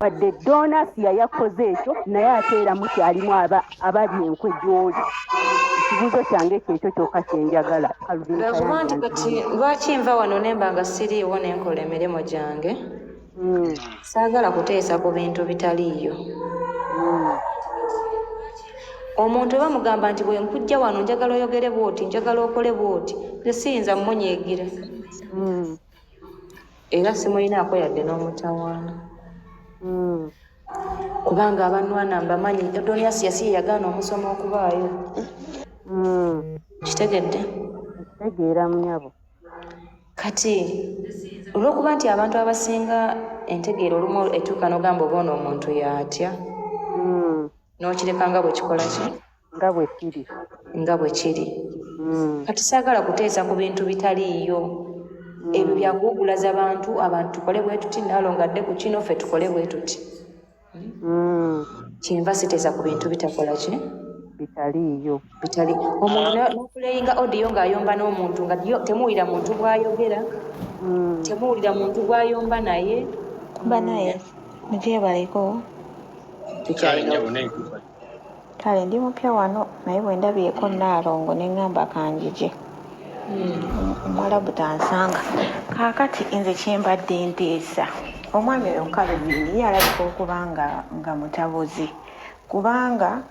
Wadde Donasiya yakoze ekyo, naye ate era mukyalimu abali enkwe gy'oli. Ekibuuzo kyange kyekyo kyokka kye njagala, Calvin Lwakuba Kayanja nti kati nziremu. lwaki nva wano nemba nga siriiwo ne nkola emirimu gyange? Saagala kuteesa ku bintu bitaliiyo. Omuntu bwe bamugamba nti bwe nkujja wano njagala oyogere bw'oti, njagala okole bw'oti, nze siyinza mmunyiigira. Era simulinaako yadde n'omutawaana. Kubanga abanwana mbamanyi, Adonias yasi ye yagaana omusomo okubaayo. Kitegedde? Nkitegeera munyabo. Kati olw'okuba nti abantu abasinga entegeera olumu etuuka n'ogamba oba ono omuntu y'atya, n'okireka nga bwe kikola ki? Nga bwe kiri. Nga bwe kiri. Kati saagala kuteesa ku bintu bitaliiyo. Ebyo bya kuwugulaza bantu, abantu tukole bwe tuti, Nnaalongo adde ku kino, ffe tukole bwe tuti. Kyenva siteesa ku bintu bitakola ki? Bitaliiyo. Bitali. Omuntu n'opuleyinga audio ng'ayomba n'omuntu nga yo temuwulira muntu bw'ayogera, temuwulira muntu bw'ayomba naye. Banaye mugyebaleko. Tukyalina. Kale ndi mupya wano naye bwe ndabyeko Nnaalongo ne ŋŋamba kanjije. Omuwalabu tansanga. Kaakati nze kye mbadde nteesa, omwami oyo Calvin ye alabika okuba nga mutabuzi kubanga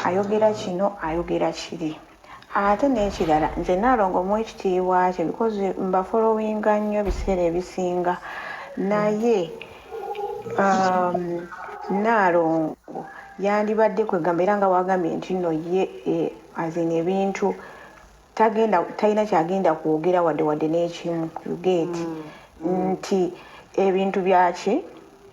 ayogera kino ayogera kiri. Ate n'ekirala nze Nnaalongo muwa ekitiibwa kye because mbafolowinga nnyo ebiseera ebisinga naye Nnaalongo yandibadde kwegamba era nga bw'agambye nti nno ye as in ebintu tagenda talina kyagenda kwogera wadde wadde n'ekimu you get nti ebintu byaki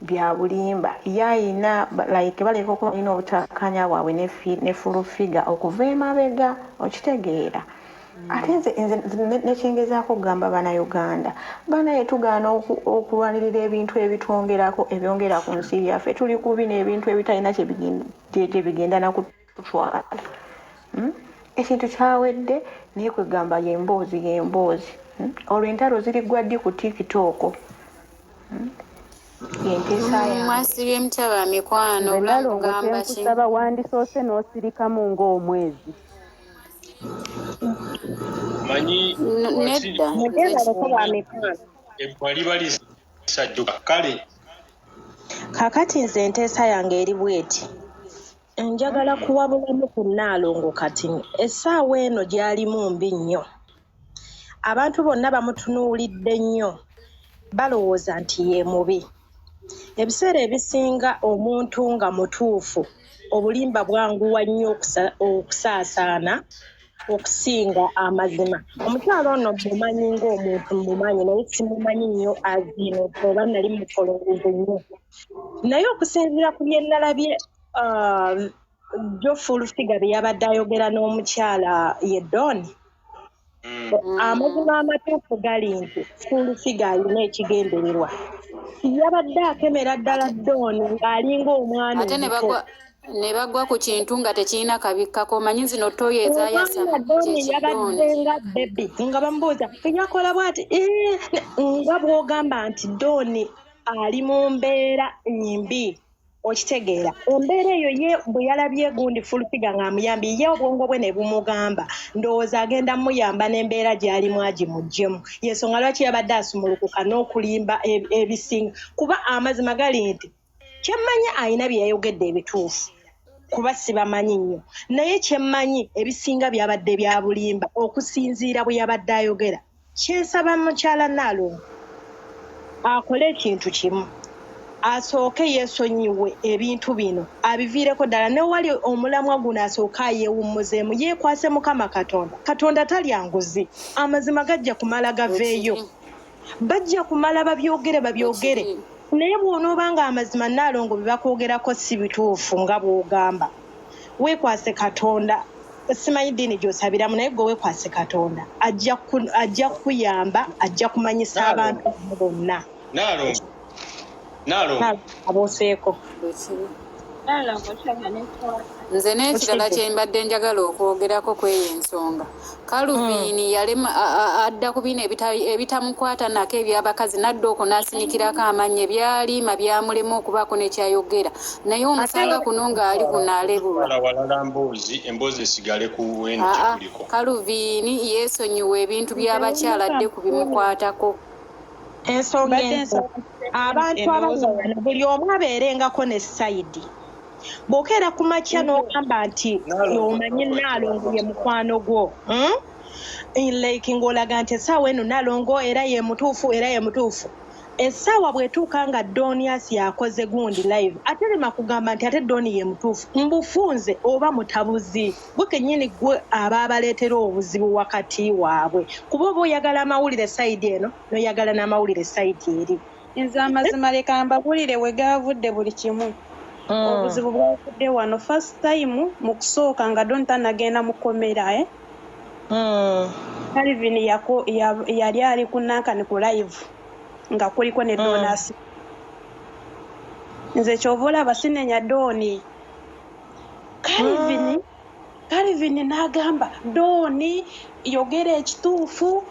bya bulimba ye ayina like baleka okuba balina obutakkaanya bwabwe ne full figure okuva emabega okitegeera. Ate nze nze nekyengezaako okugamba bana Uganda banaye tugaana okulwanirira ebintu ebitwongerako ebyongera ku nsi yaffe tuli kubi n'ebintu ebitalina gyebigenda nakututwala hmm? Ekintu kyawedde naye kwegamba yemboozi yemboozi hmm? Olwo entalo ziriggwa ddi ku tiktok hmm? Yenteesa yange. Mwasibye mutya ba mikwano Nze obulamu Nalongo bugamba ki? kyenkusaba wandisoose n'osirikamu ng'omwezi. Manyi Nedda nze Mugyebaleko ba mikwano. Ebbwa liba lisajjuka kale. Kaakati nze enteesa yange eri bweti. Njagala kuwabulamu ku Nnaalongo kati essaawa eno gy'alimu mbi nnyo. Abantu bonna bamutunuulidde nnyo balowooza nti ye mubi. Ebiseera ebisinga omuntu nga mutuufu obulimba bwanguwa nnyo okusaasaana okusinga amazima. Omukyala ono mmumanyi ng'omuntu mmumanyi naye simumanyi nnyo azino oba nali mufolowinze nnyo. Naye okusinziira ku bye nnalabye Joe Full Figure bye yabadde ayogera n'omukyala ye Don, amazima amatuufu gali nti Full Figure alina ekigendererwa. Yabadde akemera ddala Don ng'alinga omwana Ate ne omuto. bagwa ne bagwa ku kintu nga tekirina kabikkako omanyi zino ttooyi Omwana ezaayasama Don kye ki yabadde Don. nga bebi nga bamubuuza yakola bw'ati nga bw'ogamba nti Don ali mu mbeera mbi. Okitegeera embeera eyo ye bwe yalabye gundi Full Figure ng'amuyambye ye obwongo bwe ne bumugamba ndowooza agenda muyamba n'embeera gy'alimu agimuggyemu. Y'ensonga lwaki yabadde asumulukuka n'okulimba ebisinga kuba amazima gali nti kye mmanyi alina bye yayogedde ebituufu kuba sibamanyi nnyo naye kye mmanyi ebisinga byabadde bya bulimba okusinziira bwe yabadde ayogera. Kye nsaba mukyala Nnaalongo akole ekintu kimu asooke yeesonyiwe ebintu bino abiviireko ddala newali omulamwa guno asooke ayeewummuzeemu yeekwase Mukama Katonda. Katonda talya nguzi amazima gajja kumala gaveeyo bajja kumala babyogere babyogere naye bw'onooba nga amazima Nnaalongo bye bakwogerako si bituufu nga bw'ogamba weekwase Katonda simanyi ddiini gy'osabiramu naye gwe weekwase Katonda ajja kukuyamba ajja kumanyisa abantu bonna. Nnaalongo Nnaalongo Abooseeko. Bwekiri. Nnaalongo kyonna ne twaka. Nze n'ekirala Okitegedde? kye mbadde njagala okwogerako kw'eyo ensonga, Calvin yalema adda ku bino ebitamukwata nako eby'abakazi, n'adda okwo n'asinikirako amannya, ebyaliima byamulema okubaako ne ky'ayogera, naye Ate omusanga kuno ng'ali kuno alebulwa. Twala walala mboozi, emboozi esigale ku eno Aa, kyekuliko. Calvin yeesonyiwa ebintu by'abakyala adde ku bimukwatako. Ensonga Mbadde ento nsaba abantu abali endowooza wano buli omu abeerengako ne sayidi. Bw'okeera ku makya n'ogamba nti Naalongo omanyi Nnaalongo ye mukwano gwo, Like ng'olaga nti essaawa eno Nnaalongo era ye mutuufu, era ye mutuufu. Essaawa bw'etuuka nga Donias yakoze gundi live, ate lema kugamba nti ate Doni ye mutuufu. Mbufunze oba mutabuzi, gwe kennyini gwe aba abaleetera obuzibu wakati waabwe, kuba oba oyagala amawulire sayidi eno n'oyagala n'amawulire sayidi eri. Nze amazima leka mbabulire we gaavudde buli kimu. Obuzibu bwavudde wano first time mu kusooka nga Don tannagenda mu kkomera, eh? Calvin yali ali ku Nankani ku live nga kuliko ne Donasi. Nze ky'ova olaba sinenya Doni. Calvin n'agamba Doni yogera ekituufu,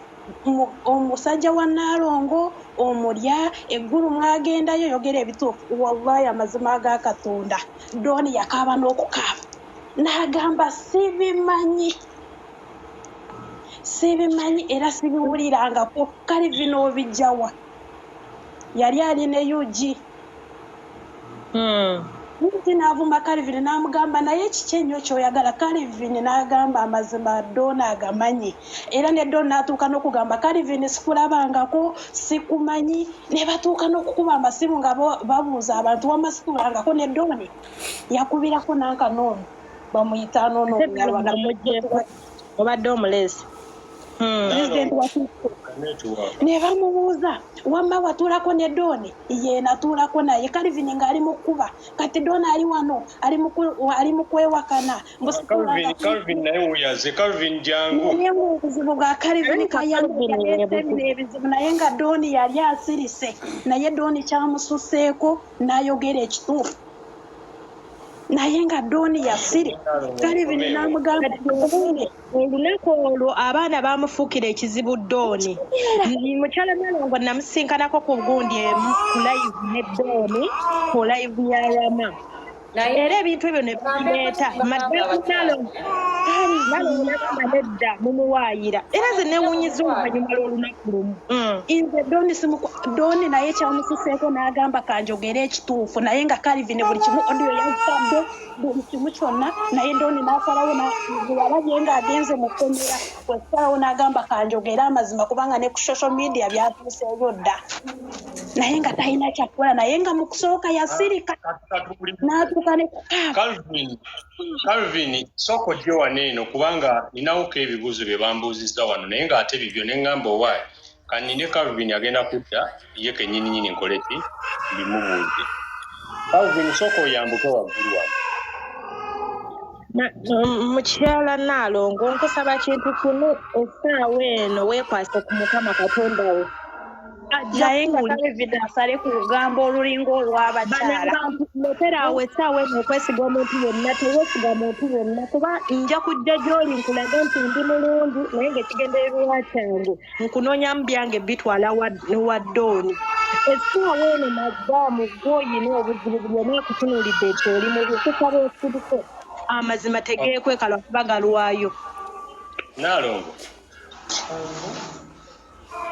omusajja wa Nnaalongo omulya eggulu mwagendayo, yogera ebituufu. Wallahi amazima aga Katonda, Doni yakaaba n'okukaaba n'agamba sibimanyi, sibimanyi era sibiwulirangako. Calvin obijjawa? Yali ali ne UG. UG n'avuma Calvin n'amugamba naye kiki ennyo ky'oyagala? Calvin n'agamba amazima Don agamanyi, era ne Don n'atuuka n'okugamba Calvin sikulabangako, sikumanyi, ne batuuka n'okukuba amasimu nga babuuza abantu wamma sikulabangako, ne Don yakubirako nanka noono bamuyita noono Ate Omunyarwanda. Omugyeko obadde omuleesi. President wa TikTok. Ne bamubuuza wamma watuulako ne Doni? Ye natuulako naye. Calvin ng'ali mu kkuba kati Doni ali wano ali mu kwewakana mbu Calvin, situulangako. Calvin naye wuyaze. Calvin jangu. Naye ng'obuzibu bwa Calvin Naye nga kayanga Calvin yaleese ye bino ebizibu, naye nga Doni yali asirise, naye Doni kyamususeeko n'ayogera ekituufu, naye nga Doni yasiri Calvin n'amugamba yogere. Olunaku olwo abaana bamufuukira ekizibu Dooni. Mukyala Nalongo namusinkanako ku gundi emu ku live ne Dooni ku live ya Rama, Naye era ebintu ebyo ne bambeeko babireeta kye mbagamba madamu. abakyala. Nalongo nagamba nedda, mumuwaayira, era nze newuunyiza oluvannyuma lw'olunaku lumu. Nze Doni simuku Doni naye kyamususeeko n'agamba kanjogere ekituufu, naye nga Calvin buli kimu audio yazitadde buli kimu kyonna, naye Doni n'asalawo bwe yalabye ng'agenze mu kkomera kwesalawo n'agamba kanjogere amazima, kubanga ne ku social media byatuuseeyo dda, naye nga talina kyakukola, naye nga mu kusooka yasirika n'atuuka ne kukaaba. Calvin, Calvin, sooka ojje wano eno kubanga ninawoko ebibuuzo bye bambuuzizza wano, naye ng'ate bibyo ne ŋŋamba owaaye kanine Calvin agenda kudda ye kennyini nyini nkole ki mbimubuuze. Calvin, sooka oyambuke waggulu wano. Mukyala Naalongo, nkusaba kintu kimu, essaawa eno weekwase ku Mukama Katonda wo, ajja Naye nga kuwulira. Calvin asale ku lugambo olulinga Bano olw'abakyala. abantu lekera awo essaawa eno okwesiga omuntu yenna, teweesiga muntu yenna, kuba nja kujja gy'oli nkulage nti ndi mulungi, naye ng'ekigendererwa kyange nkunoonyamu byange bitwala wa Dooni. Essaawa eno madaamu gw'oyina obuzibu, buli omu akutunuulidde nti oli mubi, kusaba osirike, amazima tegeekweka lwakuba galwayo. Naalongo,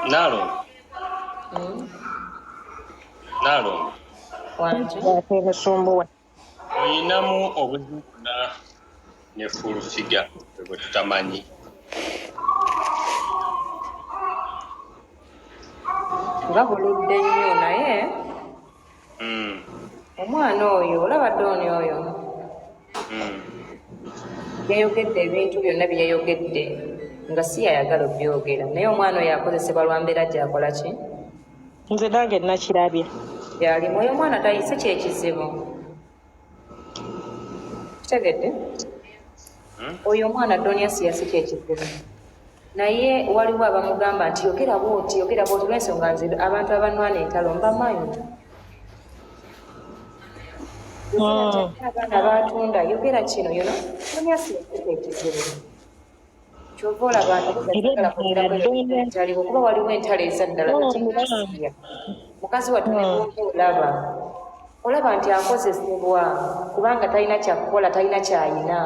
Naalongo, Naalongo. Wangi. Ate musumbuwe. Oyinamu obuzibu bwonna ne Full Figure bwe tutamanyi? Nga buludde nnyo, naye omwana oyo olaba Dooni oyo yayogedde ebintu byonna bye yayogedde nga si yayagala obyogera, naye omwana oyo akozesebwa lwa mbeera gy'akola ki Nze nange nakirabye. Gyalimu. Oyo omwana tayise kyekizibu, kitegedde? Oyo omwana Donias yasi kyekizibu, naye waliwo abamugamba nti yogera bwoti, yogera bwoti, lwensonga nze abantu abanwana entalo mbamanyi. Yogera nti alina abaana b'atunda, yogera kino, you know. Tonyasi yafuuka ekizibu. Ky'ova olaba nti Era sagala ddala kwogerako ebyo Dona ebitaliwo kuba waliwo entalo ezaddala kati Dona Asiya mukazi wattu ne bw'oba olaba olaba nti akozesebwa kubanga talina kyakukola, talina ky'ayina.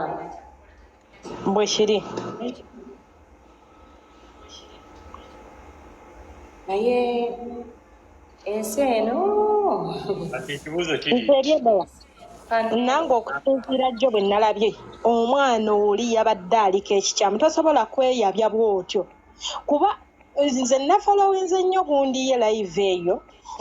Bwe kiri. Naye ensi eno Kati ekibuuzo kiri Nze nti eby'eddala nange okusinziira jjo bwe nalabye omwana oli yabadde aliko ekikyamu, tosobola kweyabya bw'otyo kuba nze nafolowinze nnyo gundi ye live eyo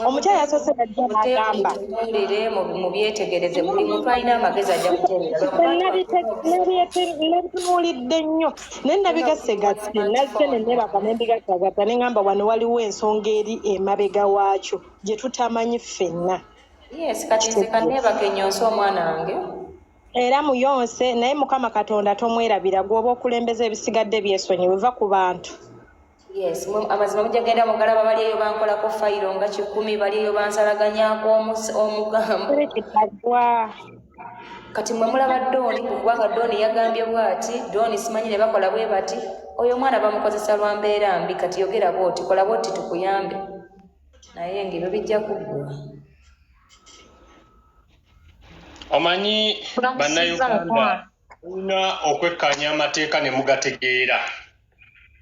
omukyala yasoose najja n'agamba muteekitunuulire mubyetegereze, buli muntu alina amagezi ajja kutereera lwakuba nti Nabitunuulidde nnyo naye nabigasegasse, nazze ne neebaka ne mbigattagatta ne ŋŋamba wano waliwo ensonga eri emabega waakyo gye tutamanyi ffenna. Yes, kati nze kanneebake nnyonse omwana wange. Era muyonse, naye Mukama Katonda tomwerabira, gw'oba okulembeza ebisigadde byesonyiwe, va ku bantu. Yes, amazima mujja genda mugalaba, bali eyo bankolako fayiro nga 100, bali eyo bansalaganyaako omugambo. Teri kitagwa. Kati mwe mulaba Dooni, kubanga Dooni yagambye bw'ati, Dooni simanyi ne bakola bwe bati, oyo omwana bamukozesa lwa mbeera mbi, kati yogera bw'oti, kola bw'oti tukuyambe. Naye ng'ebyo bijja kuggwa. Omanyi Kulamusizza bannayuganda mukwano. mulina okwekkaanya amateeka ne mugategeera.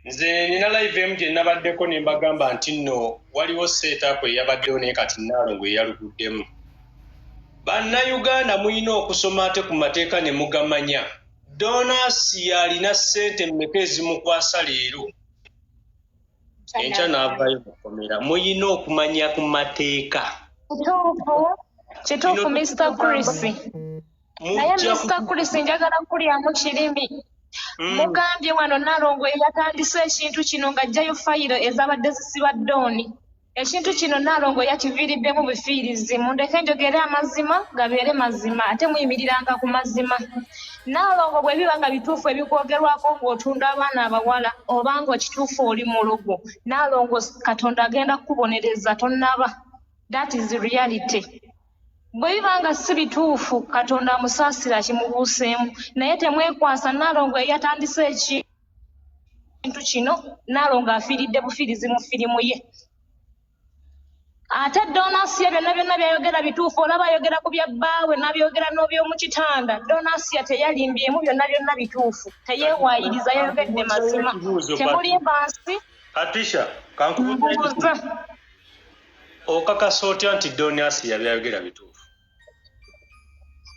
Nze nina live emu gye nabaddeko ne mbagamba nti nno waliwo setup eyabaddewo naye kati Nnaalongo yeyaluguddemu. Bannayuganda mulina okusoma ate ku mateeka ne mugamanya. Donasi alina ssente mmeka ezimukwasa leero? Enkya n'avaayo mu kkomera. Mulina okumanya ku mateeka. Kituufu, kituufu Kino Mr. tukugamba Chris. Naye mujja Mr. Chris njagala kulyamu kirimi. Mugambye wano Nalongo yatandise ekintu kino ng'aggyayo fayiro ezabadde zisiba Dooni. Ekintu kino Nalongo yakiviiriddemu bufiirizi. Mundeke njogere amazima gabeere mazima ate muyimiriranga ku mazima. Nalongo bwe biba nga bituufu ebikwogerwako ng'otunda abaana abawala oba ng'ekituufu oli mulogo, Nalongo Katonda agenda kukubonereza tonnaba. That is reality. Bwe biba nga si bituufu Katonda amusaasira akimubuuseemu, naye temwekwasa Nalongo eyatandise ekintu kino, Nalongo afiiridde bufiirizi mu firimu ye. Ate Donasiya byonna byonna by'ayogera bituufu, olaba ayogera ku bya bbaawe n'abyogera n'oby'omu kitanda. Donasiya teyalimbyemu, byonna byonna bituufu, Kati teyeewaayiriza, yayogedde kankubuuzeeyo mazima. ekibuuzo Patricia. Temulimba nsi. Patricia, kankubuuzeeyo Mbuuza. ekibuuzo. Okakasa otya nti Donasi by'ayogera bituufu?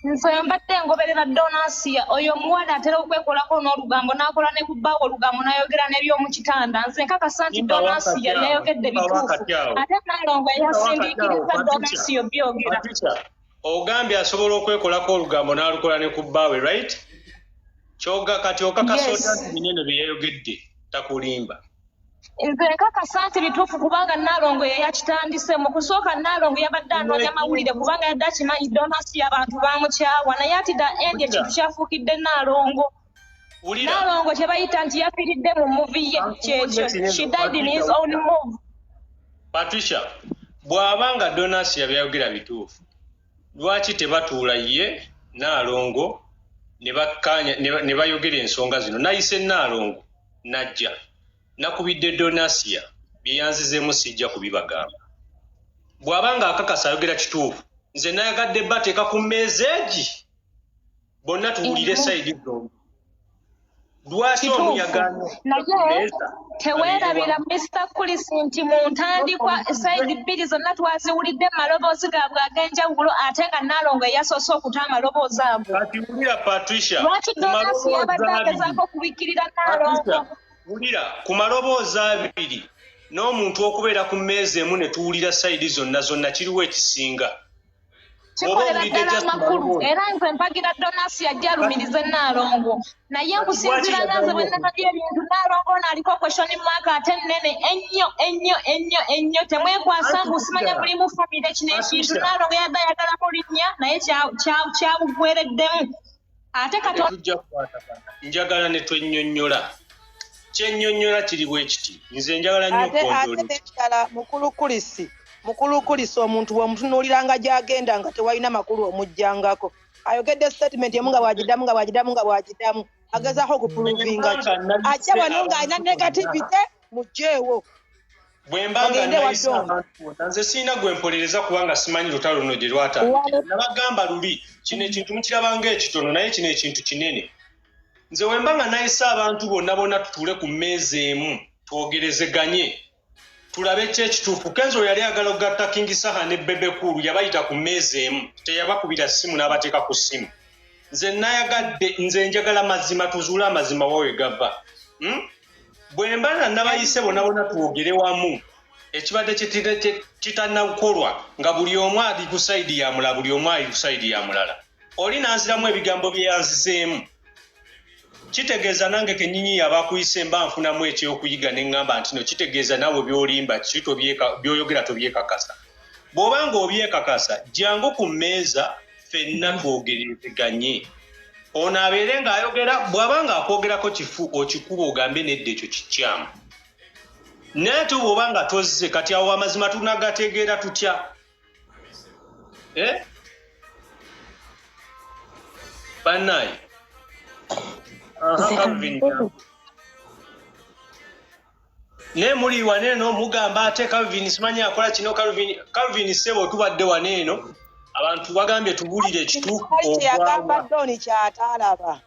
Nze mbadde ngoberera Donasiya, oyo omuwala atera okwekolako n'olugambo n'akola ne ku bbaawe olugambo n'ayogera n'eby'omu kitanda. Nze nkakasa nti Simba Donasiya wakati awo, by'ayogedde simba bituufu. wakati awo. Ate Nalongo Simba wakati awo, eyasindiikiriza Patricia. Donasiya obyogera. Patricia, ogambye asobola okwekolako olugambo n'alukola ne ku bbaawe, right? Kyoga kati okakasa otya Yes. nti binene bye yayogedde takulimba? Nze nkakasa nti bituufu kubanga Nalongo ye yakitandise. Mu kusooka Nalongo yabadde Kino anoonya mawulire ekintu kubanga yadde akimanyi Donasiya abantu baamukyawa, naye ati the end wulira, ekintu kyafuukidde Nalongo. wulira. Nalongo kye bayita nti yafiiridde mu movie ye Kankubuulire kyekyo. kino She eno, died in Patricia, his own wulira. move. Patricia, bw'aba nga Donasi by'ayogera bituufu, lwaki tebatuula ye Naalongo ne bakkaanya ne bayogera ensonga zino? Nayise Naalongo n'ajja, nakubidde Donasiya bye yanzizeemu sijja kubibagamba. Bw'aba ng'akakasa ayogera kituufu, nze nayagadde bateeka ku mmeeza egi bonna tuwulire Emu. sayidi zombi. Lwaki omu Kituufu. yagaanye okutuula ku Naye mmeeza babeere teweerabira wamu? Mr. Chris nti mu ntandikwa sayidi bbiri zonna twaziwulidde mu maloboozi gaabwe ag'enjawulo ate nga Nalongo eyasoose okuta amaloboozi ago. Kati wulira Patricia, Lwaki ku Donasi maloboozi yabadde abiri agezaako okubikkirira Patricia, Nalongo? wulira, ku maloboozi abiri n'omuntu okubeera ku mmeeza emu ne tuwulira sayidi zonna zonna kiriwo ekisinga. Bw'oba Kikolera owulidde ddala just amakulu maloboozi. era nze mpagira Donasi ajja alumirize Nalongo, naye Kati lwaki nkusinziira nga nze bwe yagaanye nalabye ebintu Nalongo ono aliko question mark ate nnene ennyo ennyo ennyo ennyo. Temwekwasa Anti mbu simanya wulira, mulimu famire kino ekintu Patricia, Nalongo yadde ayagalamu linnya naye kyabugwereddemu ate Katonda tetujja kukwatagana. Njagala ne twennyonnyola. Kyennyonnyola kiri bwe kiti. Nze njagala nnyo Ate ate okugonjoola n'ekirala mukulu Kulisi, Mukulukulisa omuntu bw'omutunuulira nga gy'agenda nga tewalina makulu omuggyangako. Ayogedde statement emu nga bw'agiddamu nga bw'agiddamu nga bw'agiddamu, agezaako okuprovinga ki? Bwe mba nga Ajja nayise wano ng'alina abantu bonna, negativity, muggyeewo. Bwe mba nga Bagende wa nayise Don. abantu bonna, nze sirina gwe mpolereza kubanga simanyi lutalo luno gye lwatandikira. Nabagamba luli, kino ekintu mukiraba ng'ekitono, naye kino ekintu kinene. Nze bwe mba nga nayise abantu bonna bonna tutuule ku mmeeza emu twogerezeganye, tulabe ki ekituufu. Kenzo yali ayagala okugatta King Saha ne Bebe Cool, yabayita ku mmeeza emu, teyabakubira ssimu n'abateeka ku ssimu. Nze nayagadde, nze njagala mazima, tuzuule amazima wa we gava. Bwe mba nga nabayise bonna bonna twogere wamu, ekibadde kitannakolwa nga buli omu ali ku sayidi ya mulala, buli omu ali ku sayidi ya mulala, oli n'anziramu ebigambo bye yanzizeemu, kitegeeza nange kennyini yaba akuyise mba nfunamu ekyokuyiga ne ŋŋamba nti no kitegeeza naawe by'olimba ki by'oyogera tobyekakasa. Bw'oba ng'obyekakasa, jjangu ku mmeeza ffenna twogerezeganye. Ono abeere ng'ayogera, bw'aba ng'akwogerako kifu okikuba ogambe nedda ekyo kikyamu. Naye ate bw'oba nga tozze, kati awo amazima tunagategeera tutya? Eh? Bannaye. Aha, Calvin jangu. Naye muli wano eno mugamba ate Calvin simanyi akola kino. Calvin, Calvin ssebo, tubadde wano eno abantu bagambye tubulire ekituufu. Tewali kye yagamba Ogwawa. Don ky'ataalaba.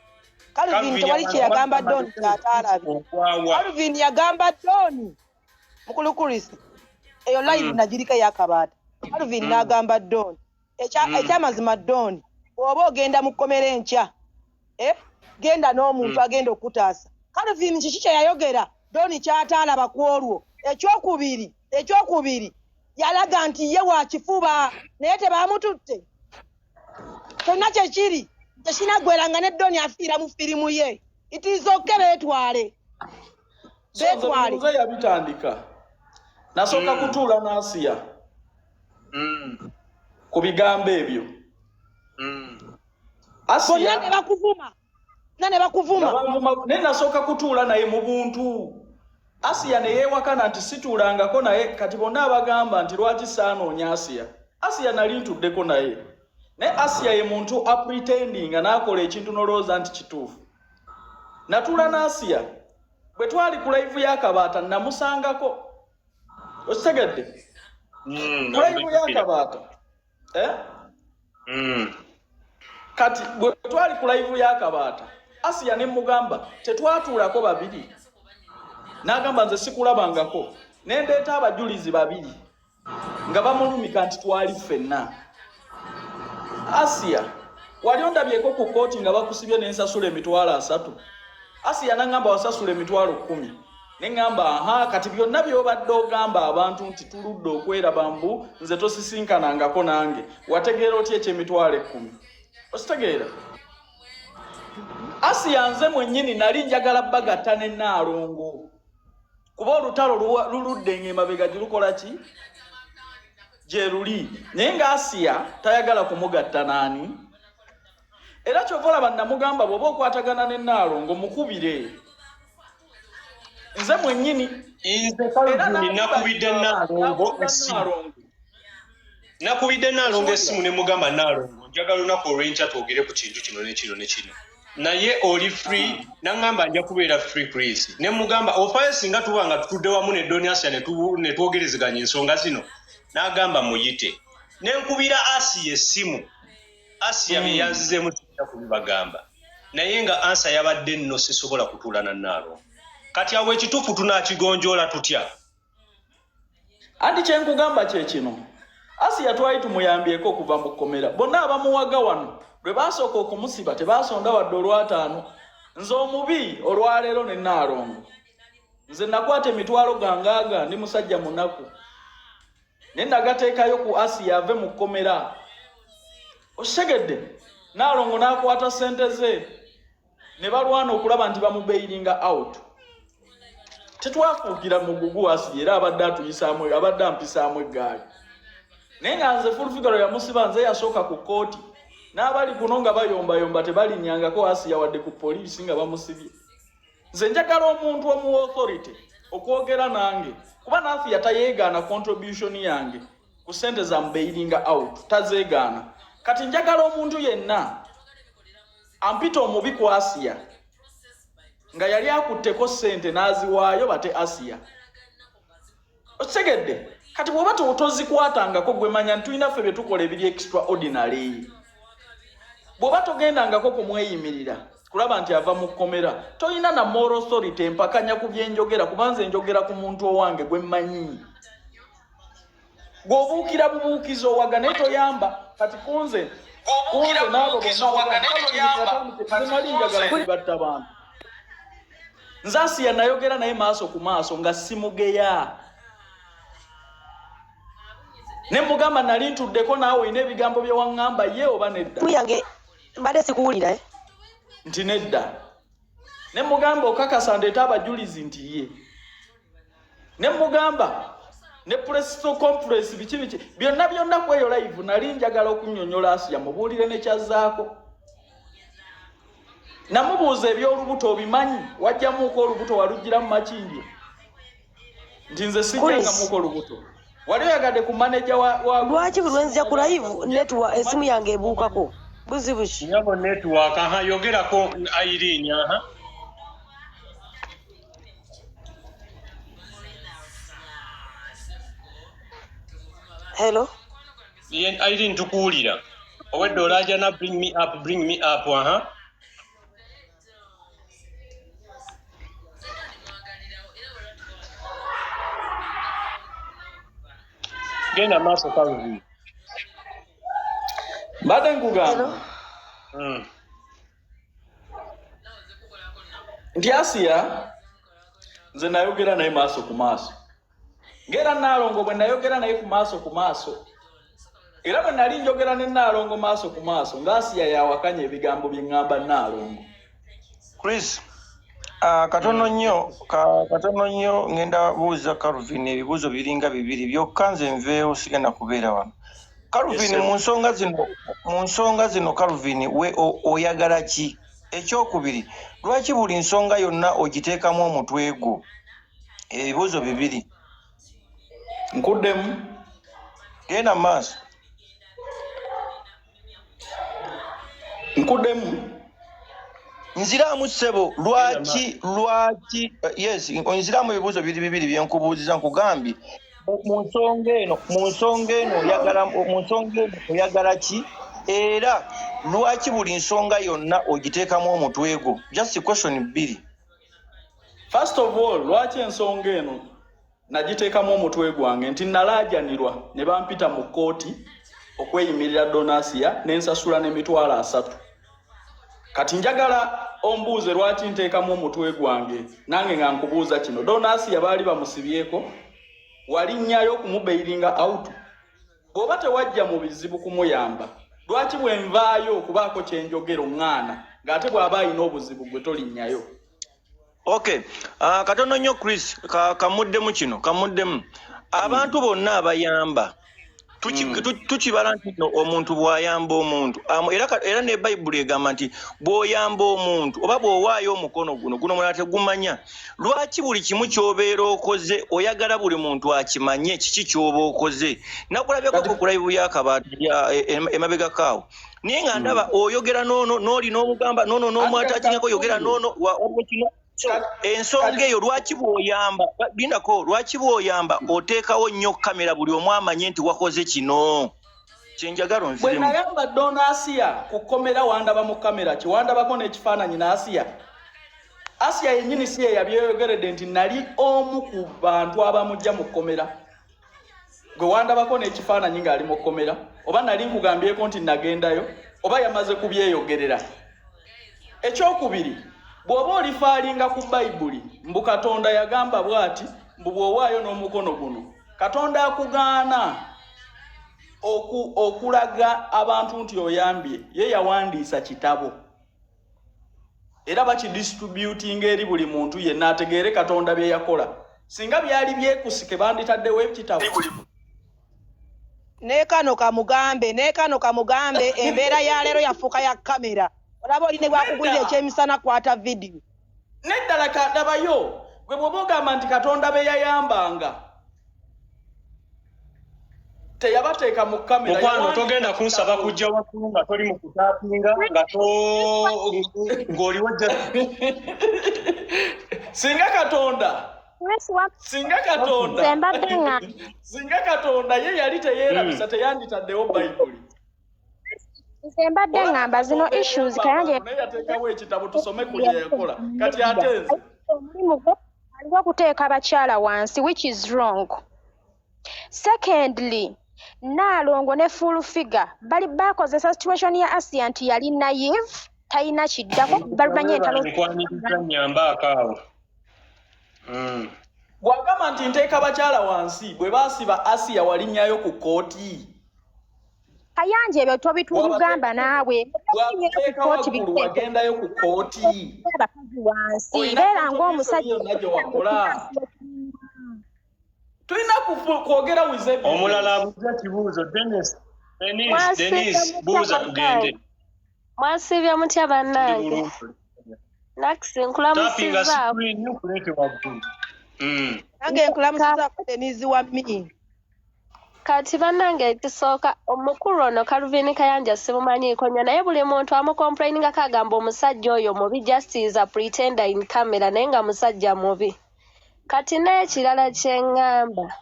Calvin Calvin tewali kye abantu yagamba bagamba Don ky'ataalabye. ogwawa. Calvin yagamba Don, mukulu Chris, eyo live nagiriko ey'akabaata. Calvin n'agamba Don, ekyamazima Don, bw'oba ogenda mu kkomera enkya, eh, genda n'omuntu agenda okutaasa. Calvin kiki kye yayogera Don ky'ataalaba ku olwo? Ekyokubiri, yalaga nti ye wa kifuba naye tebamututte. Kyonna kyekiri tekinaggweranga ne Don afiira mu firimu ye. It is okay, beetwale. So nze Beetwale. nze yabitandika, nasooka kutuula n'Asiya ku bigambo ebyo. Bonna Asiya ne bakuvuma, bonna ne bakuvuma. Nga banvuma, naye nasooka kutuula naye mu buntu. Asiya ne yeewakana nti situulangako naye. Kati bonna abagamba nti lwaki saanoonya Asiya, Asiya nali ntuddeko naye, naye Asiya ye muntu apretendinga n'akola ekintu n'olowooza nti kituufu. Natuula n'Asiya bwe twali ku live y'akabaata, namusangako, okitegedde? Ku live y'akabaata, eh? Kati bwe twali ku live y'akabaata, Asiya ne mugamba tetwatuulako babiri, n'agamba nze sikulabangako, ne ndeeta abajulizi babiri nga bamulumika nti twali ffenna. Asiya, wali ondabyeko ku kooti nga bakusibye n'ensasula 30,000? Asiya n'aŋŋamba wasasula 10,000. Ne ŋŋamba aha, kati byonna by'obadde ogamba abantu nti tuludde okweraba mbu nze tosisinkanangako nange, wategeera otya eky'emitwalo 10? Okitegeera? Asiya nze mwennyini nali njagala bagatta ne Naalongo, kuba olutalo luludde ng'emabega girukola ki gye luli, naye nga Asiya tayagala kumugatta naani. Era kyova olaba namugamba bw'oba okwatagana ne Naalongo mukubire nze mwennyini. Nze Era Calvin nakubidde Naalongo nakubira essimu. Naalongo. Nakubidde Naalongo essimu ne mugamba, Naalongo, njagala olunaku olw'enkya twogere ku kintu kino ne kino ne kino, naye oli free? Naŋŋamba nja kubeera free, Chris. Ne mugamba ofaayo singa tuba nga tutudde wamu ne Don Asia ne twogerezeganya ensonga zino. N'agamba muyite, ne nkubira Asiya essimu. Asiya bye yanzizeemu sijja kubibagamba, naye nga answer yabadde nno sisobola kutuula na Naalongo. Kati awo ekituufu tunaakigonjoola tutya? Anti kyenkugamba kye kino, Asiya twali tumuyambyeko okuva mu kkomera. Bonna abamuwaga wano lwe baasooka okumusiba tebasonda wadde olwataano. Nze omubi olwaleero ne Naalongo, nze nakwata emitwalo gange aga, ndi musajja munaku, naye nagateekayo ku Asiya ave mu kkomera, okitegedde? Naalongo n'akwata ssente ze ne balwana okulaba nti bamubailinga out. Tetwafuukira mugugu Asiya, era abadde atuyisaamu, abadde ampisaamu eggaali, naye nga nze Full Figure yamusiba, nze yasooka ku kkooti n'abali kuno nga bayombayomba tebalinnyangako Asiya wadde ku poliisi nga bamusibye. Nze njagala omuntu omu authority okwogera nange, kuba Naafiya tayeegaana contribution yange. ku ssente za mubeiringa out tazeegaana. Kati njagala omuntu yenna ampita omubi ku Asiya nga yali akutteko ssente n'aziwaayo bate Asiya. Okitegedde? Kati bw'oba tozikwatangako gwe manya nti tulina ffe bye tukola ebiri extraordinary. Bw'oba togendangako kumweyimirira kulaba nti ava mu kkomera, tolina na moral authority empakanya ku bye njogera, kuba nze njogera ku muntu owange gwe mmanyi. Gw'obuukira bubuukizi owaga naye toyamba. Kati kunze kunze n'abo bonna nali njagala kugatta bantu. Nze Asiya nayogera naye maaso ku maaso nga simugeya. Ne mugamba nali ntuddeko naawe olina ebigambo bye waŋŋamba ye oba nedda. Yange mbadde sikuwulira eh? Nti nedda. Ne mugamba okakasa ndeete abajulizi nti ye. Ne mugamba ne press conference biki biki byonna byonna ku eyo live nali njagala okunnyonnyola Asiya mubuulire ne kyazzaako. Namubuuza eby'olubuto obimanyi, wajjamuuko olubuto waluggyira mu Makindye? Nti nze sijjangamuuko olubuto. Wali oyagadde ku manager wa Lwaki buli lwenzija ku live network esimu yange ebuukako? Buzibu ki? Nyabo network, aha, yogerako Irene, aha. Hello? Irene tukuwulira. Owedde olaajana bring me up, bring me up, aha. Genda maaso Calvin. Mbadde nkugamba nti Asiya nze nayogera naye maaso ku maaso. Ng'era Nnaalongo bwe nayogera naye ku maaso ku maaso. Era bwe nali njogera ne Nnaalongo maaso ku maaso ng'Asiya yawakanya ebigambo bye ŋŋamba Nnaalongo. Chris, katono nnyo katono nnyo ngenda buuza Calvin ebibuuzo biringa bibiri byokka nze nveewo sigenda kubeera wano. Calvin, Yes, mu nsonga zino Calvin we oyagala ki? Ekyokubiri, lwaki buli nsonga yonna ogiteekamu omutwe gwo? Ebibuuzo bibiri. Nkuddemu. Genda mu maaso. Nkuddemu. Nziraamu ssebo, lwaki yes, nziraamu ebibuuzo biri bibiri bye nkubuuziza nkugambye. Mu nsonga eno oyagala ki? Era lwaki buli nsonga yonna ogiteekamu omutwe gwo? Just question bbiri. First of all, lwaki ensonga eno nagiteekamu omutwe gwange nti nalaajanirwa ne bampita mu kkooti okweyimirira Donasiya ne nsasula n'emitwalo 3. Kati njagala ombuuze lwaki nteekamu omutwe gwange nange nga nkubuuza kino. Donasiya baali bamusibyeko, walinnyayo okumubailinga out. Bw'oba tewajja mu bizibu kumuyamba, lwaki bwe nvaayo okubaako kye njogera oŋŋaana ng'ate bw'aba alina obuzibu gwe tolinnyayo? Okay, katono nnyo Chris, kamuddemu kino, kamuddemu. Abantu bonna abayamba tukibala nti no omuntu bw'ayamba omuntu, era ne Bayibuli egamba nti bw'oyamba omuntu oba bw'owaayo omukono guno, guno mulala tegumanya. Lwaki buli kimu ky'obeera okoze oyagala buli muntu akimanye kiki ky'oba okoze? Nakulabyeko ku live y'akabaati emabegako awo. Naye nga ndaba oyogera n'ono, n'oli n'omugamba, n'ono n'omwataakingako, yogera n'ono, waliwo kino. So, ensonga eyo lwaki bw'oyamba, lindako, lwaki bw'oyamba oteekawo nnyo kamera buli omu amanye nti wakoze kino? Kye njagala Bwe onziremu. nayamba Donasiya ku kkomera wandaba mu kamera ki? Wandabako n'ekifaananyi n'Asiya. Asiya yennyini si ye yabyeyogeredde nti nali omu ku bantu abamujja mu kkomera. Gwe wandabako n'ekifaananyi ng'ali mu kkomera, oba nali nkugambyeko nti nagendayo, oba yamaze kubyeyogerera. Ekyokubiri, bw'oba olifaalinga ku Bayibuli, mbu Katonda yagamba bw'ati, mbu bw'owaayo n'omukono guno, Katonda akugaana okulaga abantu nti oyambye, ye yawandiisa kitabo. Era bakidistributinga eri buli muntu yenna ategeere Katonda bye yakola. Singa byali byekusike banditaddewo ekitabo. Ne kano kamugambe, embeera ya leero yafuuka ya kamera. Olaba oli ne bwakugulira ekyemisana kwata vidiyo. Neddala kadabayo, gwe bw'oba ogamba nti Katonda be yayambanga. Teyabateeka mu kamera. Mukwano, Yawandiika togenda kunsaba kitabo. Kujja waggulu nga toli mu kutapinga, nga to ng'oliwo just Singa Katonda, singa Katonda, Nze mbadde nga singa Katonda ye yali teyeerabisa, teyanditaddewo Bayibuli. Nze mbadde Olaba ngamba zino Katonda issues eyamba Kayanja abantu, naye yateekawo ekitabo tusome ku bye yakola. Kati ate nze omulimu gwe aliwo okuteeka abakyala wansi, which is wrong. Secondly, Naalongo ne Full Figure bali bakozesa situation ya Asia nti yali naive, talina kiddako, balumanye entalo. Nkwaniriza, nyambaako awo. Bw'agamba nti nteeka bakyala wansi, bwe baasiba Asiya walinnyayo ku kkooti? Kayanja, ebyo tobitugamba naawe. Bwakuteeka waggulu, wagendayo ku kkooti? Abakazi wansi Olina beera contribution ng'omusajja yonna gye wakola? Tulina kwogera with evidence. Omulala abuuza kibuuzo, Denis. Denis. Mwasiibye Denis, mutya buuza tugende. bannange? Mwasiibye mutya Tuli bannange? bulungi. Nakisi, Tapinga nkulamusizzaako. screen okuleete waggulu. Nange nkulamusizaako, Denise wa mi. Kati bannange, ekisooka, omukulu ono Calvin Kayanja simumanyiiko nnyo, naye buli muntu amucomplainingako agamba omusajja oyo mubi, just is a pretender in camera, naye nga musajja mubi. Kati n'ekirala kye ŋŋamba,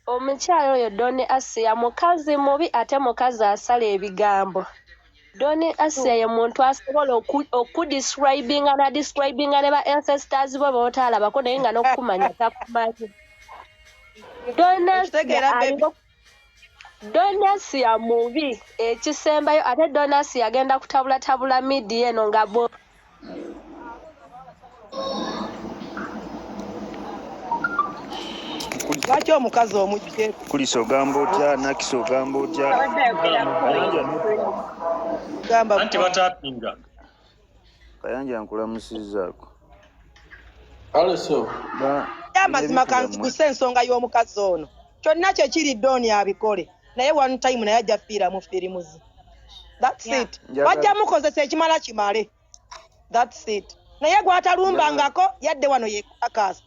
omukyala oyo Don Asia mukazi mubi, ate mukazi asala ebigambo. Don Asia ye muntu asobola okudescribinga nadescribinga ne ba ancestors bo b'otaalabako, naye nga n'okukumanya takumanyi. Don Asia Okitegeera, baby? aliko. Don Asia mubi ekisembayo, ate Don Asia agenda kutabulatabula media eno nga bo Lwaki omukazi omugye? Kulisa, ogamba otya? Nakisa, ogamba otya? Abadde ayogerako. Kayanja. Gamba. Anti batapinga. Kayanja, nkulamusizzaako. Aleso. Amazima, ebintu byammwe. Kanziguse ensonga y'omukazi ono. Kyonna kyekiri, Dooni abikole, naye one time naye ajja fiiramu firimu ze. That's it. Bajja mukozesa ekimala kimale. That's it. Naye gwatalumbangako yadde wano yekakaasa,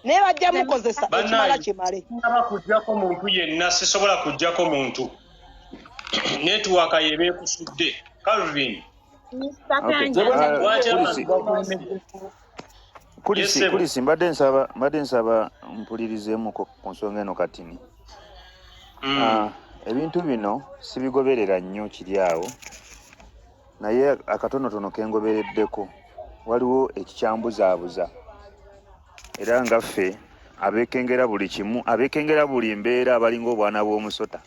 naye bajja mukozesa ekimala Bannange, kimale. Sinaba kuggyako muntu yenna, sisobola kuggyako muntu. Network yeba ekusudde, Calvin. Okay. Lwaki Kulisi, abantu bakulemeddeko? Kulisi, Yes, sir. Kulisi, mbadde nsaba mpulirizeemuko ku nsonga eno katini. Ah, ebintu bino sibigoberera nnyo kiri awo, naye akatonotono ke ngobereddeko waliwo ekikyambuzaabuza, era nga ffe abeekengera buli kimu, abeekengera buli mbeera, abalinga obwana bw'omusota,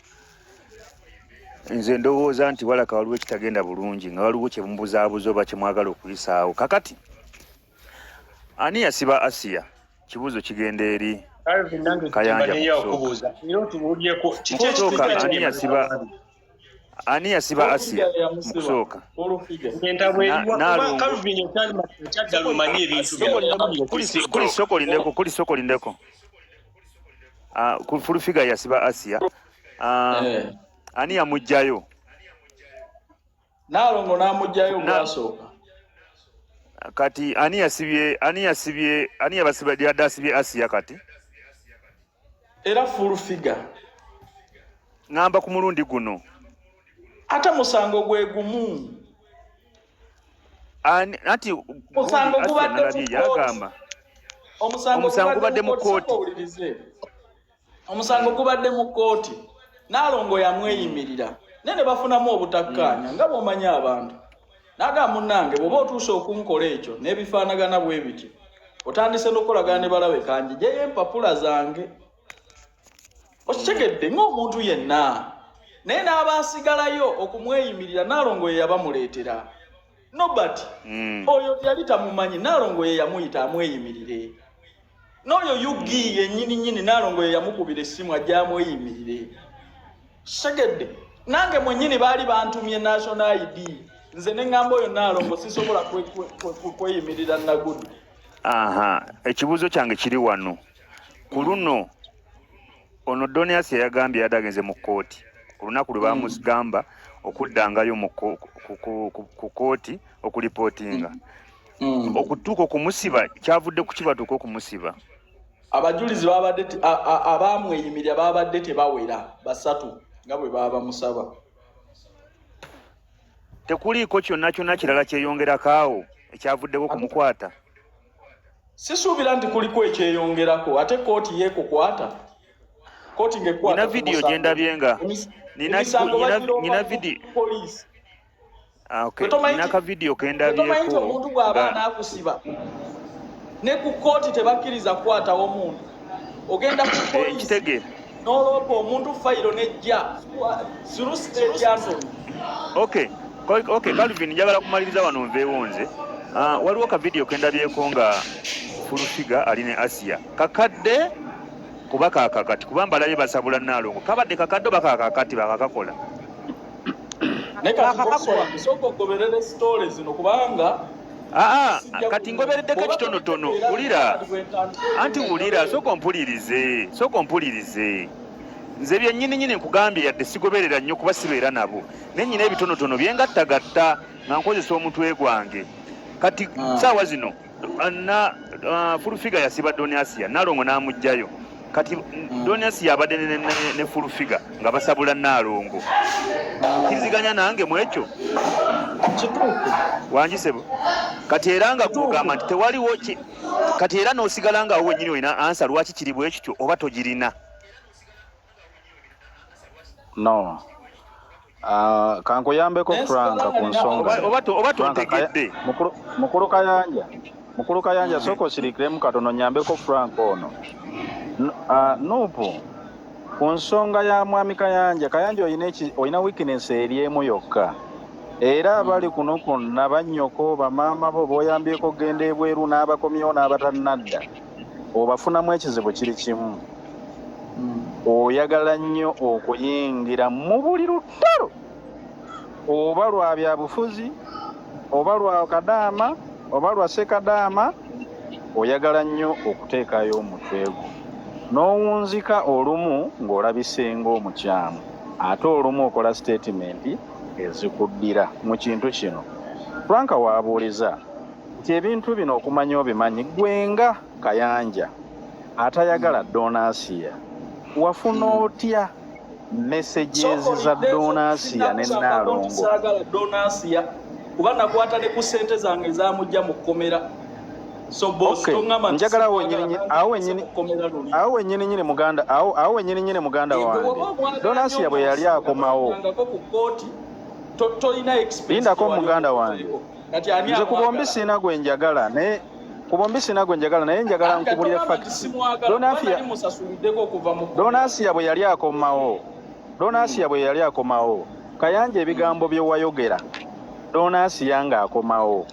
nze ndowooza nti walaka waliwo ekitagenda bulungi, nga waliwo kyemubuzaabuza oba kyemwagala okuyisaawo. Kakati ani yasiba Asiya? Kibuuzo kigenda eri Calvin, nange Kayanja. kimbaneyo Mu kusooka, okubuuza era otubuulyeko kiki mu kusooka, ekituufu ani ekiri yasiba, ani yasiba Asiya mu kusooka? Entabwe eriwa kuba Naalongo. Calvin okyaddala omanyi ebintu byammwe. Kuli soko lindeko, kuli soko lindeko. Ah, ku Full Figure yasiba Asiya. Ah, ani yamuggyayo? Naalongo n'amugjayo gwasooka. Kati ani yasibye, ani yasibye, ani yabasiba, yadde asibye Asiya kati? Era Full Figure. Ŋŋamba ku mulundi guno. Ate musango gwe gumu. Anti Musango gundi Asiya gubadde mu nalabye kkooti. yagamba Omusango omusango gubadde mu sooka kkooti. owulirize. Omusango gubadde mu kkooti, Naalongo yamweyimirira, naye ne bafunamu obutakkaanya, nga bw'omanyi abantu. N'agamba, munnange, bw'oba otuuse okunkola ekyo n'ebifaanagana bwe bityo, otandise n'okukolagana ne balabe, kanjijeyo empapula zange. Okitegedde? Ng'omuntu yenna, naye n'abaasigalayo okumweyimirira, Naalongo ye yabamuleetera. Nobert oyo yali tamumanyi, Naalongo ye yamuyita amweyimirire. N'oyo ug yennyini nnyini, Naalongo ye yamukubira essimu ajja amweyimirire. Segedde, nange mwennyini baali bantumye national ID, nze ne ŋŋamba oyo Naalongo sisobola kweyimirira Nagudu. Aha, ekibuuzo kyange kiri wano. Ku luno ono Donias yagambye yadde agenze mu kkooti ku lunaku lwe bamugamba okuddangayo mu ku kkooti okulipootinga, okutuuka okumusiba kyavudde ku kibatuuka okumusiba. Abajulizi babadde abamweyimirira babadde tebawera basatu nga bwe baba bamusaba. Tekuliiko kyonna kyonna kirala kyeyongerako awo ekyavuddeko kumukwata? Sisuubira nti kuliko ekyeyongerako, ate kkooti yeekukwata kkooti ng'ekwata Nina ku vidiyo musango. gye ndabye nga nina Emisango nina bagiroopa nina ku vidiyo poliisi. Ah, okay. Gwe tomanyi Nina nti ka vidiyo ke gwe tomanyi nti ndabyeko omuntu bw'aba nga anaakusiba ne ku kkooti tebakkiriza kukwatawo muntu. Ogenda ku Eh, poliisi nkitegeera. n'oloopa omuntu fayiro n'ejja through state Anthony. Okay. Okay, Calvin, njagala kumaliriza wano nveewo nze. Ah, waliwo ka vidiyo ke ndabyeko nga Full Figure ali ne Asia. Kakadde kuba kakakati kuba mbalabye basabula Nnaalongo. Kabadde kakadde oba kakakati bakakakola? Naye kati boss Bakakakola. wange sooka ogoberere sitole zino kubanga Aa, sijja kati ngobereddeko bw'oba ekitonotono. tobitegeera Wulira. kati bwe ntandika Anti ebintu wulira, sooka ompulirize, sooka ompulirize. Nze byennyini nnyini nkugambye yadde sigoberera nnyo kuba sibeera nabo, naye nnyina ebitonotono bye ngattagatta nga nkozesa omutwe gwange. Kati ssaawa zino na Full Figure yasiba Don Asia, Nnaalongo n'amuggyayo. Kati Don Asia abadde ne Full Figure nga basabula Nnaalongo. Okkiriziganya nange mu ekyo? Kituufu. Wangi ssebo. Kati era nga gw'ogamba nti tewaliwo ki, kati era n'osigala nga awo wennyini olina ansa lwaki kiri bwe kityo oba togirina? No. Kankuyambeko Frank ku nsonga Oba, oba, oba Frank, tontegedde. Mukulu Kayanja, Mukulu Kayanja, sooka osirikiremu katono nyambeko Frank ono. Nupu ku nsonga ya Mwami Kayanja, Kayanja olina olina weakness eri emu yokka. Era abali kuno kwonna bannyoko, bamaama bo b'oyambyeko okugenda ebweru n'abakomyewo n'abatannadda, obafunamu ekizibu kiri kimu. Oyagala nnyo okuyingira mu buli lutalo, oba lwa byabufuzi, oba lwa kadaama, oba lwa ssekadaama, oyagala nnyo okuteekayo omutwe gwo n'owunzika olumu ng'olabise ng'omukyamu, ate olumu okola sitatimenti ezikuddira mu kintu kino. Frank waabuuliza nti ebintu bino okumanya obimanyi ggwe nga Kayanja atayagala Donasiya, wafuna otya messages za Donasiya ne Nnaalongo? Saagala Donasiya kuba nakwata ne ku ssente zange ezamujja mu kkomera. So boss, Okay, toŋŋamba nti njagala awo simwagala wennyini nange awo ntuuse wennyini mu kkomera luli. Awo wennyini nyini muganda awo awo wennyini nyini muganda Gwe wange bw'oba omwagala nnyo Donasiya bwe yali ng'osinga akomawo tondangako ku kkooti, tolina expense lindako gyewali muganda wange. omukozeeko. Kati ani Nze ku bombi amwagala? sirina gwe njagala, naye ku bombi sirina gwe njagala, naye njagala Anti kati nkubulire togamba nti facts. simwagala kuba Donasiya nali musasuliddeko okuva mu kkomera. Donasiya bwe yali akomawo, Donasiya bwe yali akomawo, Kayanja, ebigambo bye wayogera Donasiya ng'akomawo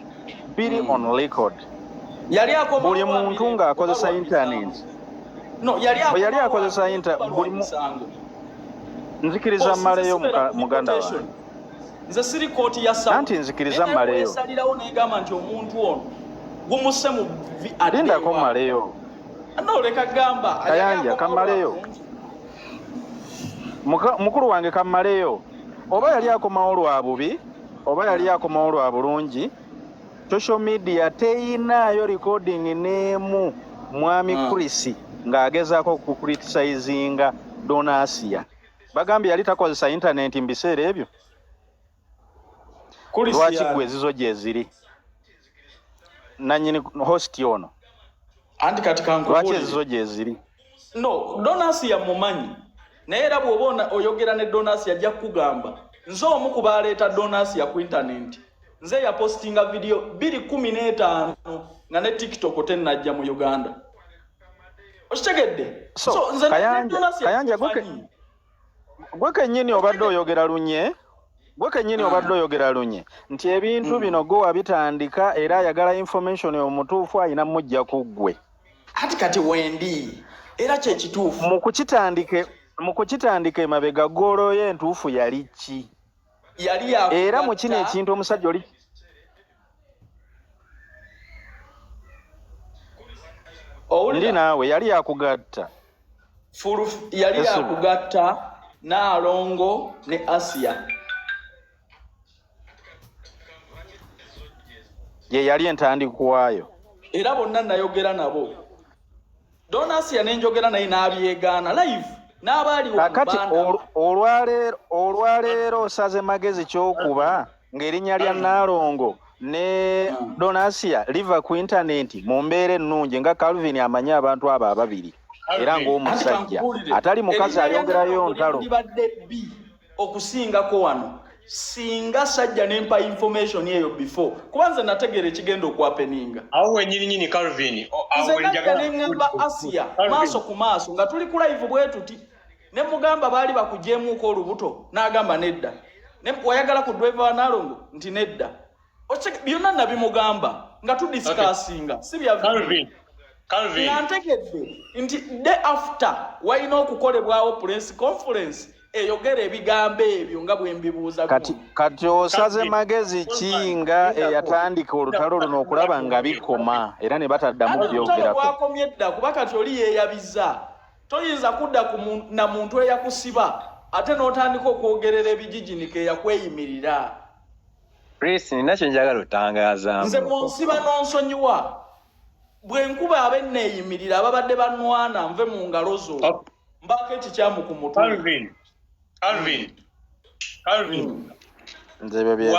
biri on record. Yali akomawo Buli lwa muntu mirembe oba ng'akozesa lwa internet misango? No, yali bwe yali akomawo lwa akozesa mirembe inter oba lwa buli mu misango? Nzikiriza Boss, nze mmaleyo sibeera ku muganda deportation. wange. Nze siri kooti ya Anti Saudi. nzikiriza Naye naye mmaleyo. bwesalirawo negamba nti omuntu ono gumusse mu vi adde Lindako ewaabwe. mmaleyo. No, leka gamba yali Kayanja akomawo lwa kammaleyo. bulungi. Mukulu wange kammaleyo. Oba yali akomawo lwa bubi oba yali akomawo lwa bulungi, social media teyinaayo recording n'emu mwami Chris ng'agezaako okucriticizinga Donasia. Bagambye yali takozesa internet mu biseera ebyo. Chris Lwaki yani. Gwe ezizo gye ziri nanyini host ono? Anti kati Lwaki kankubuulire. ezizo gye ziri? No, Donasi mumanyi. Naye era bw'oba oyogera ne Donasi ajja kukugamba. Nze omu ku baaleeta Donasi ku internet. Nze yapostinga video 2015 nga ne TikTok tennajja mu Uganda. Okitegedde? So, So nze ne Kayanja, Donasi Kayanja, mumanyi. Gwe kennyini obadde oyogera lunye, gwe kennyini obadde oyogera lunye nti ebintu bino gwe wabitandika, era ayagala information omutuufu ayina mujja ku ggwe. Ati kati wendi era kyekituufu. Mu kukitandika emabega, goal ye entuufu yali ki? Yali Era mu kino yakugatta ekintu omusajja oli ndi Owulira? naawe, yali yakugatta. Yali Esubi. yakugatta Naalongo ne Asia. Ye yali entandikwayo. Era bonna nayogera nabo. Donasiya nenjogera naye n'abyegaana live n'abaali Kakati olwaleero olwaleero osaze magezi kyokuba ng'erinnya lya Nnaalongo ne Donasia liva ku intaneti mu mbeera ennungi nga Calvin amanyi abantu abo ababiri era Anti ng'omusajja kankubuulire, atali mukazi erinnya lya ayongerayo Nnaalongo ntalo. Libadde bbi okusingako wano singa sajja nempa information eyo before, kuba nze nategeera ekigenda okuhappeninga. Awo wenyini nyini, Calvin, awo Nze najja wenjagala. neŋŋamba Asiya Calvin. maaso ku maaso nga tuli ku live bwe tuti, ne mugamba baali bakugyemuuko olubuto, n'agamba nedda. Ne wayagala ku driver wa Nalongo nti nedda. Byonna nabimugamba nga tudiscussinga, si bya video. Calvin, Calvin. Nga ntegedde nti day after walina okukolebwawo press conference eyogera ebigambo ebyo nga bwe mbibuuza. Kati osaze magezi ki nga eyatandika olutalo luno okulaba nga bikoma era ne bataddamu Olutalo byogerako? lwakomye dda, kuba kati oli yeeyabiza. Toyinza kudda ku na muntu eyakusiba ate n'otandika okwogerera ebijijinika eyakweyimirira. Chris, nina kye njagala otangazaamu. Nze bw'onsiba n'onsonyiwa, bwe nkuba abenneeyimirira ababadde banwana nve mu ngalo zo, mbaako ekikyamu ku mutwe. Calvin, Calvin, Calvin. Nze ebyo bye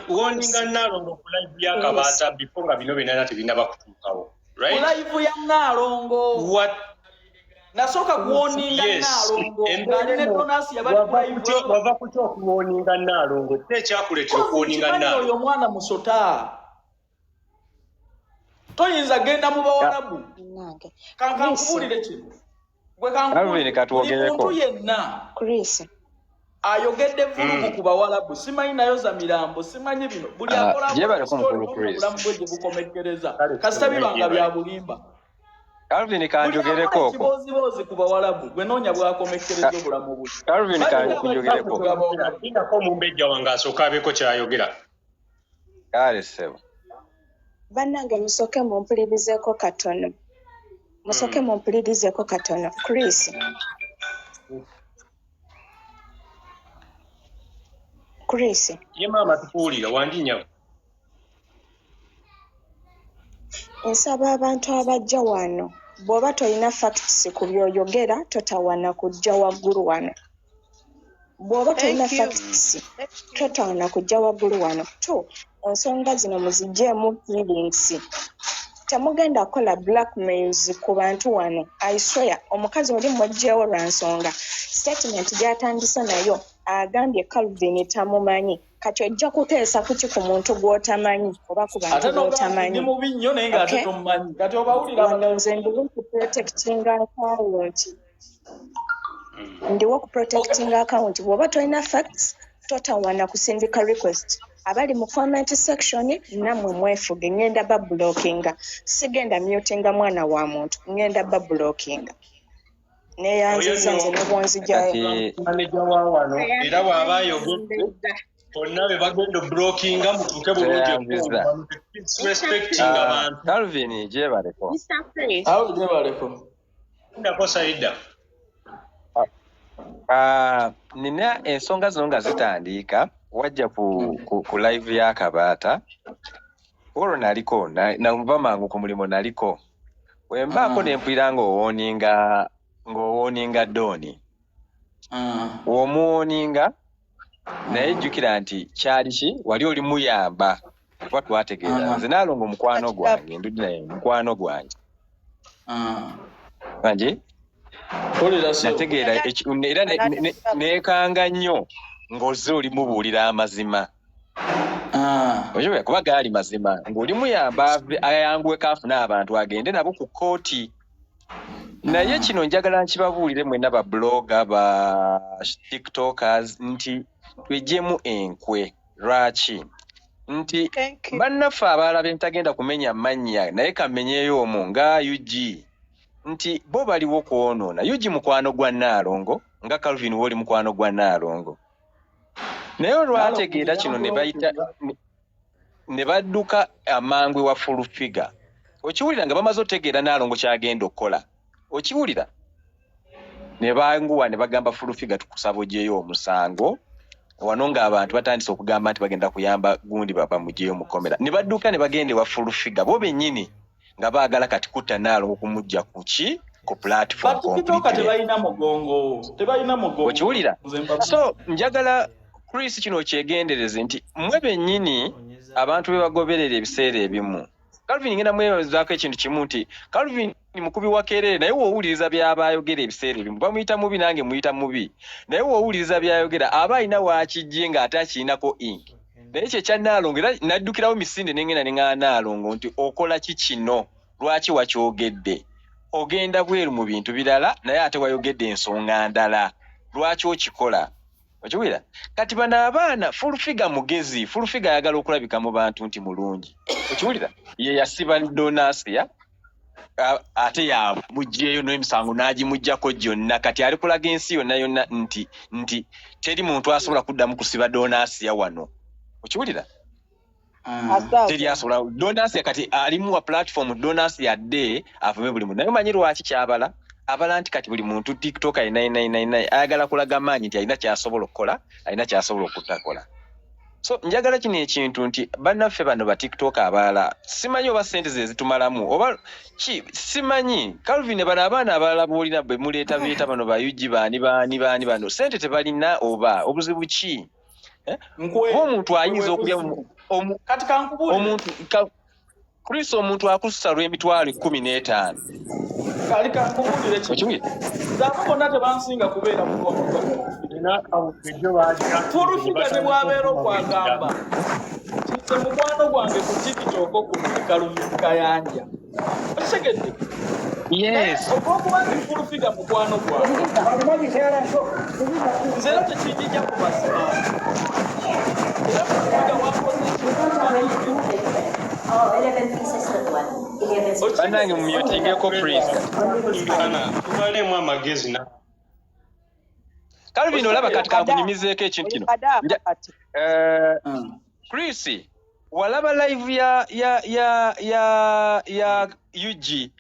Warninga Nalongo ku live ya Kabaata before nga bino byonna tebinnaba kutuukawo, right? Ku live ya Naalongo. What? Nasooka kuwarninga Naalongo ng'ali ne Donasi, yabali ku live. Wava kuki okuwarninga Naalongo? Ki ekyakuleetera okuwarninga Kimanyi Naalongo? oyo omwana musota, toyinza genda mu Bawalabu. Nange. Kankubuulire kino gwe. Calvin, Kankubuulire, buli katwogereko. muntu yenna Chris. ayogedde vulugu ku Bawalabu, simanyi nayo za mirambo, simanyi bino, buli Ah, akola gyebaleko mukulu Chris. obulamu bwe gye bukomekkereza, kasita bibanga bya bulimba. Calvin, Buli kanjogereko akola okwo. ekiboozibozi ku Bawalabu, gwe noonya bwakomekkereza obulamu bwe. Calvin, Balinga kankujogereko. Lindako omumbejja wange asooke abeeko kyayogera. Kale ssebo. Bannange, musooke mumpulirizeeko katono, musooke mumpulirizeeko katono. Chris, Chris. Ye maama, tukuwulira, wangi nnyabo. Nsaba abantu abajja wano, bw'oba tolina facts ku by'oyogera, totawana kujja waggulu wano. Bw'oba tolina Thank you. facts, totawana kujja waggulu wano. Two, ensonga zino muziggyeemu feelings. Temugenda kukola blackmails ku bantu wano. I swear, omukazi oli muggyeewo lwa nsonga statement gy'atandise nayo, agambye Calvin tamumanyi. Kati ojja kuteesa kuki ku muntu gw'otamanyi oba ku bantu Ate nogamba nti b'otamanyi? ndi mubi nnyo, naye ng'ate Okay? tomumanyi. Kati obawulira. Wano nze ndiwo kuprotectinga account, ndiwo kuprotectinga account. Bw'oba tolina facts, totawana kusindika request. Abali mu comment section nammwe mwefuge, ngenda bablockinga. Sigenda mutinga mwana wa muntu, ngenda bablockinga. Neyanziza nze ne bwonzijayo. Kati Maneja wa wano era bw'aba ayogedde, bonna be bagenda oblockinga, mutuuke bulungi. Tweyanziza. Respecting Ah, abantu. Calvin, gyebaleko. Mr. Chris. Awo gyebaleko. Lindako, Saida. Ah, nina ensonga zino nga zitandika wajja ku live ya Kabaata olwo naliko nava mangu ku mulimu, naliko wembaako ne mpulira ng'owarninga Dooni, w'omuwarninga, naye jjukira nti kyali ki wali oli muyamba, kuba twategeera nze Naalongo mukwano gwange, ndudde naye mukwano gwange wange. Mpulira, ssebo. Nategeera era neekanga nnyo ng'ozze oli mubuulira amazima. Okitegera, kuba gaali mazima ng'oli muyamba ayanguweko afune abantu agende nabo ku kkooti. Naye kino njagala nkibabuulire mwenna ba blogger, ba tiktokers, nti tweggyemu enkwe. Lwaki nti bannaffe abalala be ntagenda kumenya mannya, naye kammenyeeyo omu nga UG, nti bo baliwo kwonoona. UG mukwano gwa Nnaalongo nga Calvin wooli mukwano gwa Nnaalongo, naye olwategeera kino ne bayita ne badduka amangu ewa Full Figure. Okiwulira nga bamaze otegeera Nnaalongo kyagenda okukola, okiwulira ne banguwa ne bagamba Full Figure, tukusaba ogyeyo omusango wano, ng'abantu batandise okugamba nti bagenda kuyamba gundi bamugyeyo mu kkomera. Ne badduka ne bagenda ewa Full Figure bo bennyini. nga baagala kati kutta Naalongo kumujja ku ki, ku platform. Batikitoka tebalina mugongo, tebalina mugongo. Okiwulira? So njagala Chris kino okyegendereze nti mmwe bennyini abantu be bagoberera ebiseera ebimu. Calvin ngenda mwebazaako ekintu kimu nti Calvin mukubi wa kerere, naye w'owuliriza by'aba ayogera ebiseera ebimu bamuyita mubi, nange muyita mubi, naye w'owuliriza by'ayogera aba alina waakijje ng'ate akirinako ink. Naye kye kya Naalongo, era naddukirawo misinde nengenda ne ŋŋamba Naalongo nti okola ki kino, lwaki wakyogedde, ogenda bweru mu bintu birala naye ate wayogedde ensonga ndala, lwaki okikola? Okiwulira? Kati bano abaana, Full Figure mugezi, Full Figure ayagala okulabika mu bantu nti mulungi. Okiwulira? Ye yasiba Donasia, ate yamuggyeyo n'emisango n'agimuggyako gyonna. Kati ali kulaga ensi yonna yonna nti teri muntu asobola kuddamu kusiba Donasia wano. Okiwulira? Teri asobola. Donasia kati alimu wa platform, Donasia adde avume buli muntu. Naye omanyi lwaki kyabala abala nti kati buli muntu TikTok alina ayagala kulaga maanyi nti alina kyasobola okukola, alina kyasobola okutakola. So njagala kino ekintu nti bannaffe bano ba TikTok abalala, simanyi oba sente ze zitumalamu oba ki, simanyi. Calvin, bano abaana abalala boolina bwe muleeta beeta bano ba UG, baani baani baani bano, sente tebalina oba obuzibu ki? Eh? Nkwe Oba omuntu ayinza okulya Kati kankubuulire. Omuntu Chris, omuntu akususa lw'emitwalo 15. Kali kankubuulire kino. Okiwulira? Nze abo bonna tebansinga kubeera Full Figure ne bw'abeera okwagamba nti nze mukwano gwange ku TikTok kuno ne Calvin Kayanja, okitegedde? Yes. Olwokuba nti Full Figure mukwano gwange, nze era tekinjija ku mazima, era Full Figure wakoze ekintu. Oh, 11 pieces na one. 11. Bannange, mumyutingeko Prince. Tubalemu amagezi na Calvin, olaba kati kankunyumizeeko ekintu kino. Chris, walaba live ya UG,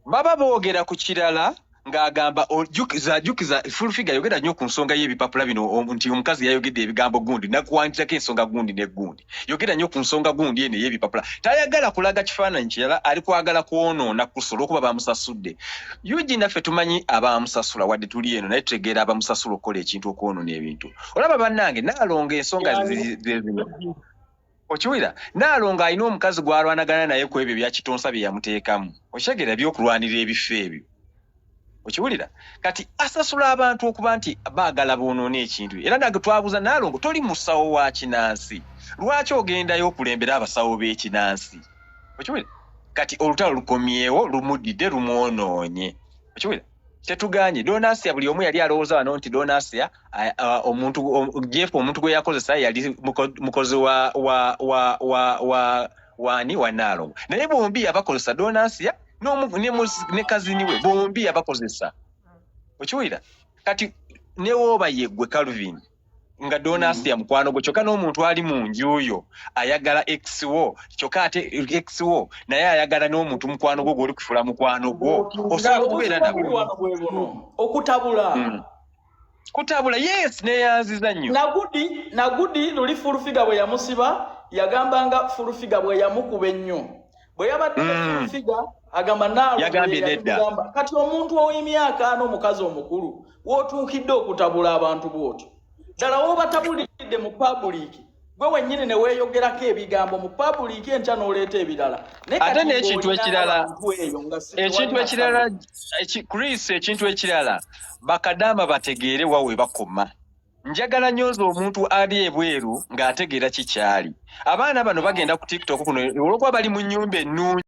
baba boogera ku kirala ng'agamba jukiza Full Figure yogera nnyo ku nsonga y'ebipapula bino, nti omukazi yayogedde ebigambo gundi nakuwandiikako ensonga gundi ne gundi, yogera nnyo ku nsonga gundi eno ey'ebipapula. Tayagala kulaga kifaananyi kirala, ali kwagala kwonoona kusola olwokuba bamusasudde. UG naffe tumanyi abamusasula, wadde tuli eno naye tutegeera abamusasula okukola ekintu, okwonoona ebintu. Olaba bannange, Naalongo ensonga ze zino. Okiwulira? Naalongo alina omukazi gw'alwanagana naye ku ebyo byakitonsa bye yamuteekamu. Okitegeera? Ebyokulwanirira ebifo ebyo. Okiwulira? Kati asasula abantu okuba nti baagala boonoona ekintu. Era nange twabuuza Naalongo, toli musawo wa kinansi, lwaki ogendayo okulembera abasawo b'ekinansi? Okiwulira? Kati olutalo lukomyewo, lumudidde, lumwonoonye. Okiwulira? Tetuganye Donasia, buli omu yali alowooza wano nti Donasia omuntu Jeff, omuntu gwe yakozesa yali mukozi wa wani, wa Naalongo, naye bombi yabakozesa, Donasia ne cousin we, bombi yabakozesa. Okiwulira? Kati newooba yeggwe Calvin nga Donasia mukwano gwe, kyokka n'omuntu ali mu nju yo ayagala ex wo, kyokka ate ex wo naye ayagala n'omuntu mukwano gwo gw'oli kufuula mukwano gwo, osobola okubeera Obuzibu nabo. wano bwe buno, okutabula. Kutabula, yes, neyanziza nnyo. Nagudi luli Full Figure bwe yamusiba, yagambanga Full Figure bwe yamukuba ennyo bwe yabadde ne Full Figure agamba Naalongo. Yagambye ye nedda. yamugamba. Kati omuntu ow'emyaka ana, omukazi omukulu, w'otuukidde okutabula abantu bw'otyo, ddala w'obatabulidde mu public, gwe wennyini ne weeyogerako ebigambo mu public, enkya n'oleeta ebirala. Naye Ate kati n'ekintu ng'olina ekirala, abantu eyo nga si ekintu tewali ekirala, Chris, ekintu ekirala, bakadaama bategeere wa we bakoma. Njagala nnyo nze omuntu ali ebweru ng'ategeera kikyali. Abaana bano bagenda ku TikTok kuno olwokuba bali mu nnyumba ennungi.